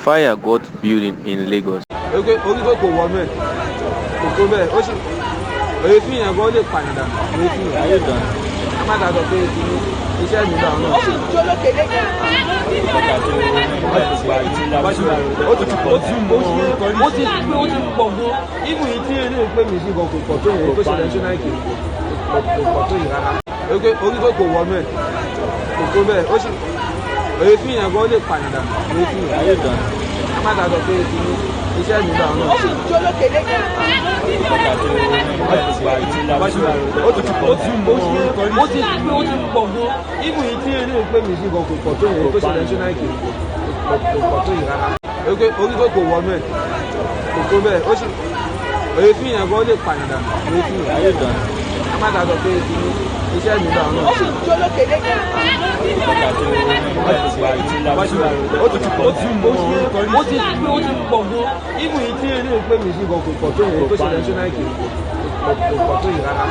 Fire got building in Lagos. Orí pé kò wọnú ẹ̀, kò tó bẹ́ẹ̀. Ó sì èéfín yẹn gan lè pààyàn dànù, èéfín yẹn ayé dànù. A má dàgbọ́ pé kí iṣẹ́ mi dànù náà. Ó sì jó lókè lẹ́gbẹ̀ẹ́. Ó ti pọ̀ jù, ó ti ó ti pọ̀ gan. Ibù yìí tí ilé ìpè mí sí gan kò pọ̀ tó yẹn tó ṣẹlẹ̀ ní Nike, kò pọ̀ tó yìí rárá. Orí pé kò wọnú ẹ̀, kò tó bẹ́ẹ̀. Ó sì èéfín yẹn gan lè pààyàn dànù, èéfín yẹn ayé dànù. A má dàgbọ́ pé kí iṣẹ́ mi dànù náà. Ó sì jó lókè lẹ́gbẹ̀ẹ́. Ó ti pọ̀ jù, ó ti ó ti pọ̀ gan. Ibù yìí tí ilé ìpè mí sí gan kò pọ̀ tó yẹn tó ṣẹlẹ̀ ní Nike, kò pọ̀ tó yìí rárá. Orí pé kò wọnú ẹ̀, kò tó bẹ́ẹ̀. Ó sì èéfín yẹn gan lè pààyàn dànù, èéfín yẹn ayé dànù. A má dàgbọ́ pé kí iṣẹ́ mi dànù náà. Ó sì jó lókè lẹ́gbẹ̀ẹ́. Ó ti pọ̀ jù, ó ti ó ti pọ̀ gan. Ibù yìí tí ilé ìpè mí sí gan kò pọ̀ tó yẹn tó ṣẹlẹ̀ ní Nike, kò pọ̀ tó yìí rárá.